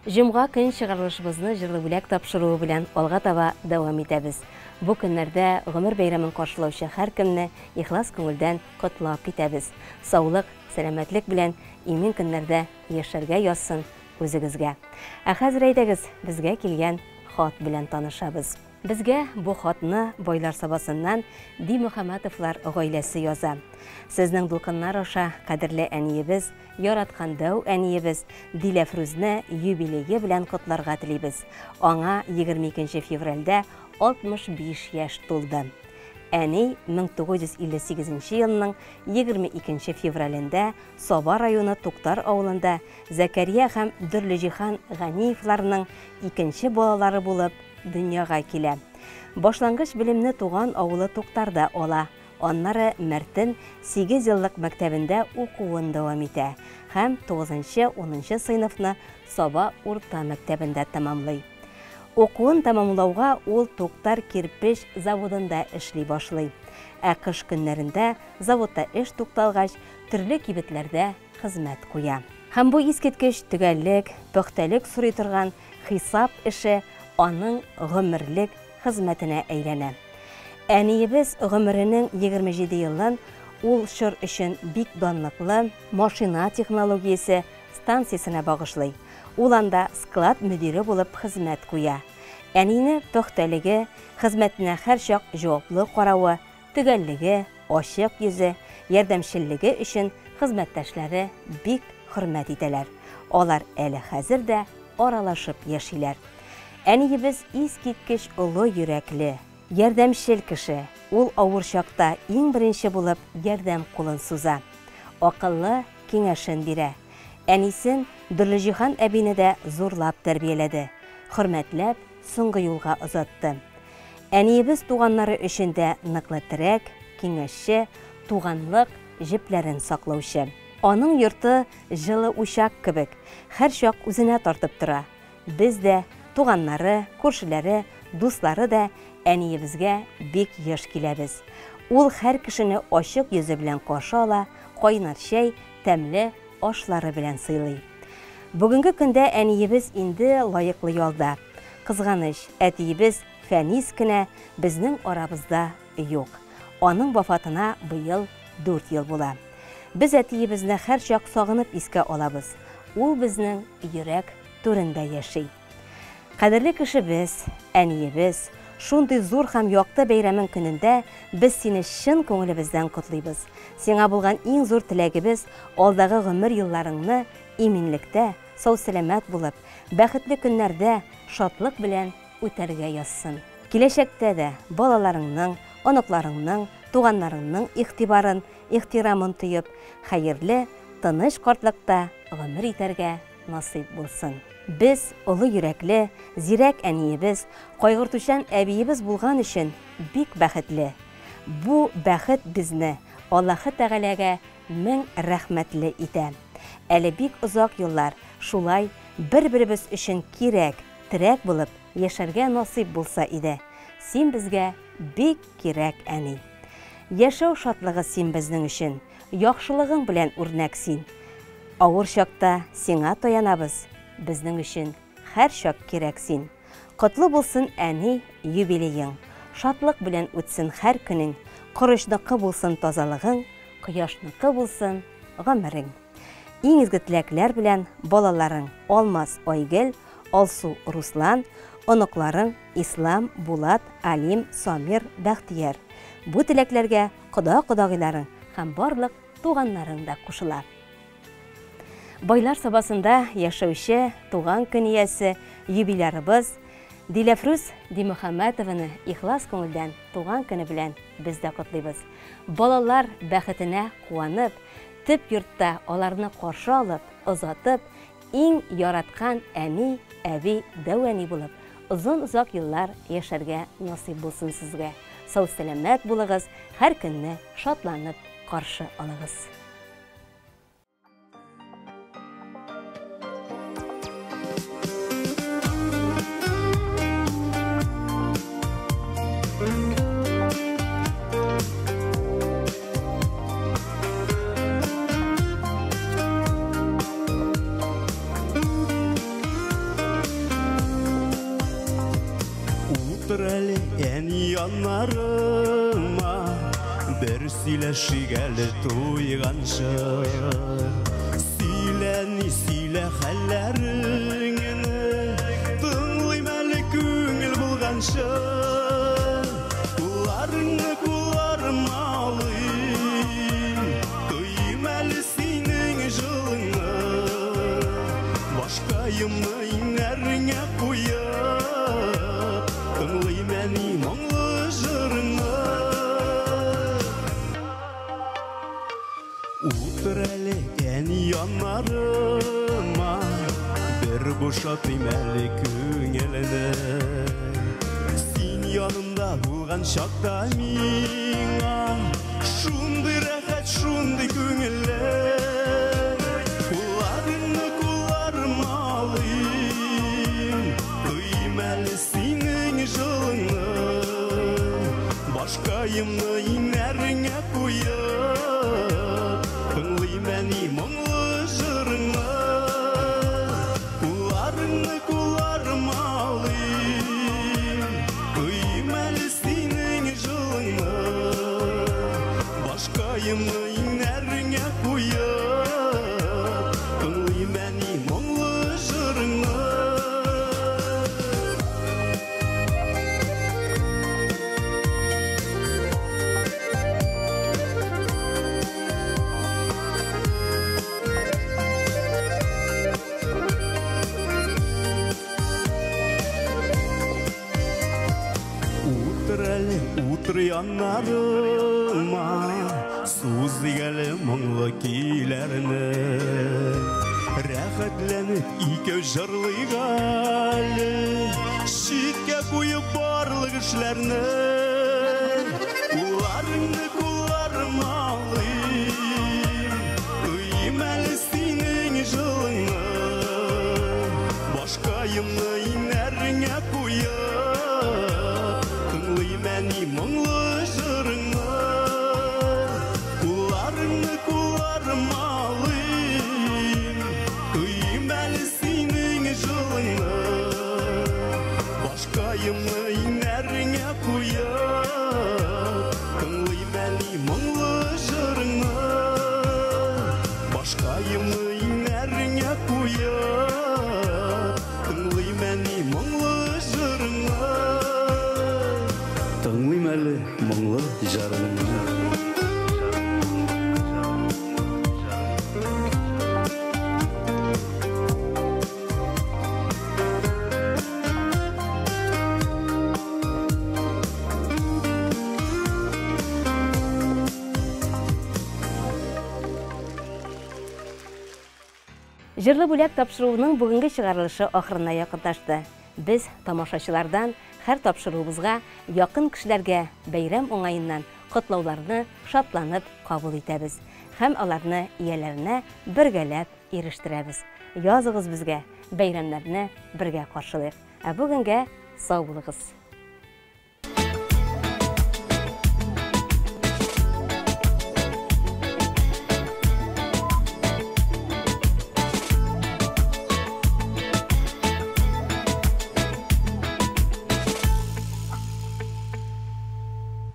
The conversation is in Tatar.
Җомга көн чыгарылышыбызны җырлы бүләк тапшыруы белән алга таба дәвам итәбез. Бу көннәрдә гомер бәйрәмен каршылаучы һәркемне ихлас күңелдән котлап китәбез. Саулык, сәламәтлек белән имин көннәрдә яшәргә язсын үзегезгә. Ә хәзер әйдәгез, безгә килгән хат белән танышабыз. Безгә бу хатны Байлар Сабасыннан Димөхәммәтовлар гаиләсе яза. Сезнең дулкыннар аша кадерле әниебез, яраткан дәү әниебез Диләфрүзне юбилее белән котларга телибез. Аңа 22 февральдә 65 яшь тулды. Әни 1958 елның 22 февралендә Саба районы Туктар авылында Зәкәрия һәм Дөрлеҗиһан Ганиевларның икенче балалары булып дөньяга килә. Башлангыч белемне туган авылы Туктарда ала. Аннары Мәртен 8 еллык мәктәбендә укуын дәвам итә һәм 9-10 сыйныфны Саба урта мәктәбендә тәмамлый. Укуын тәмамлауга ул Туктар кирпеч заводында эшли башлый. Ә кыш көннәрендә заводта эш тукталгач, төрле кибетләрдә хезмәт куя. Һәм бу искиткеч төгәллек, пөхтәлек сорый торган хисап эше аның гомерлек хезмәтенә әйләнә. Әниебез гомеренең 27 елын ул чор өчен бик данлыклы машина технологиясе станциясенә багышлый. Ул анда склад мөдире булып хезмәт куя. Әнине пөхтәлеге, хезмәтенә һәрчак җаваплы каравы, төгәллеге, ачык йөзе, ярдәмчеллеге өчен хезмәттәшләре бик хөрмәт итәләр. Алар әле хәзер дә аралашып яшиләр. Әниебез искиткеч олы йөрәкле, ярдәмчел кеше. Ул авыр чакта иң беренче булып ярдәм кулын суза. Акыллы киңәшен бирә. Әнисен Дөрлеҗиһан әбине дә зурлап тәрбияләде. Хөрмәтләп соңгы юлга озатты. Әниебез туганнары өчен дә ныклы терәк, киңәшче, туганлык җепләрен саклаучы. Аның йорты җылы учак кебек, һәрчак үзенә тартып тора. Без дә, туганнары, күршеләре, дуслары да әниебезгә бик еш киләбез. Ул һәр кешене ачык йөзе белән каршы ала, кайнар чәй, тәмле ашлары белән сыйлый. Бүгенге көндә әниебез инде лаеклы ялда. Кызганыч, әтиебез Фәнис кенә безнең арабызда юк. Аның вафатына быел 4 ел була. Без әтиебезне һәрчак сагынып искә алабыз. Ул безнең йөрәк түрендә яши. Кадерле кешебез, әниебез, шундый зур һәм якты бәйрәмең көнендә без сине чын күңелебездән котлыйбыз. Сиңа булган иң зур теләгебез алдагы гомер елларыңны иминлектә, сау-сәламәт булып, бәхетле көннәрдә шатлык белән үтәргә язсын. Киләчәктә дә балаларыңның, оныкларыңның, туганнарыңның игътибарын, ихтирамын тоеп, хәерле, тыныч картлыкта гомер итәргә насыйп булсын. Без олы йөрәкле, зирәк әниебез, кайгыртучан әбиебез булган өчен бик бәхетле. Бу бәхет безне Аллаһы Тәгаләгә мең рәхмәтле итә. Әле бик озак еллар шулай бер-беребез өчен кирәк, терәк булып яшәргә насыйп булса иде. Син безгә бик кирәк, әни. Яшәү шатлыгы син безнең өчен, яхшылыгың белән үрнәк син. Авыр чакта сиңа таянабыз, безнең өчен һәрчак кирәк син. Котлы булсын, әни, юбилеең. Шатлык белән үтсен һәр көнең. Корычныкы булсын тазалыгың, кояшныкы булсын гомерең. Иң изге теләкләр белән балаларың Алмаз, Айгөл, Алсу, Руслан, оныкларың Ислам, Булат, Алим, Самир, Бәхтияр. Бу теләкләргә кода-кодагыйларың һәм барлык туганнарың да кушыла. Байлар Сабасында яшәүче туган көн иясе юбилярыбыз Диләфрүз Димөхәммәтованы ихлас күңелдән туган көне белән без дә котлыйбыз. Балалар бәхетенә куанып, төп йортта аларны каршы алып, озатып, иң яраткан әни, әби, дәү әни булып, озын-озак еллар яшәргә насыйп булсын сезгә. Сау-сәламәт булыгыз, һәр көнне шатланып каршы алыгыз. Утыр әле әни яннарыма, бер сөйләшик әле туйганчы. Сөйлә ни сөйлә хәлләреңне, тыңлыйм әле күңел булганчы. Кулларыңны кулларыма алыйм, тойыйм әле синең җылыңны. Башкаемны иңнәреңә куеп, тыңлыйм әни моңлы җырыңны. Утыр әле әни яннарыма, бер бушатыйм әле күңелне. Син янымда булган чакта миңа шундый рәхәт, шундый күңелле. Кулларыңны кулларыма алыйм, тойыйм әле синең җылыңны. Башкаемны иңнәреңә куеп, тыңлыйм әни моңлы җырыңны. Кулларыңны кулларыма алыйм, тойыйм әле синең җылыңны. Башкаемны иңнәреңә куеп, тыңлыйм әни моңлы җырыңны. Утыр әле, утыр яннарыма, сузыйк әле моңлы көйләрне. Рәхәтләнеп икәү җырлыйк әле, читкә куеп барлык эшләрне. Кулларыңны кулларыма алыйм, тойыйм әле синең җылыңны. Башкаемны иңнәреңә куеп, тыңлыйм әни моңлы җырыңны. Кулларыңны кулларыма алыйм, тойыйм әле синең җылыңны. Башкаемны иңнәреңә куеп, тыңлыйм әни моңлы җырыңны. Башкаемны иңнәреңә куеп, тыңлыйм әни моңлы җырыңны. Тыңлыйм әле моңлы җырыңны. Җырлы бүләк тапшыруының бүгенге чыгарылышы ахырына якынлашты. Без тамашачылардан һәр тапшыруыбызга якын кешеләргә бәйрәм уңаеннан котлауларны шатланып кабул итәбез һәм аларны ияләренә бергәләп ирештерәбез. Языгыз безгә, бәйрәмнәрне бергә каршылыйк. Ә бүгенгә сау булыгыз.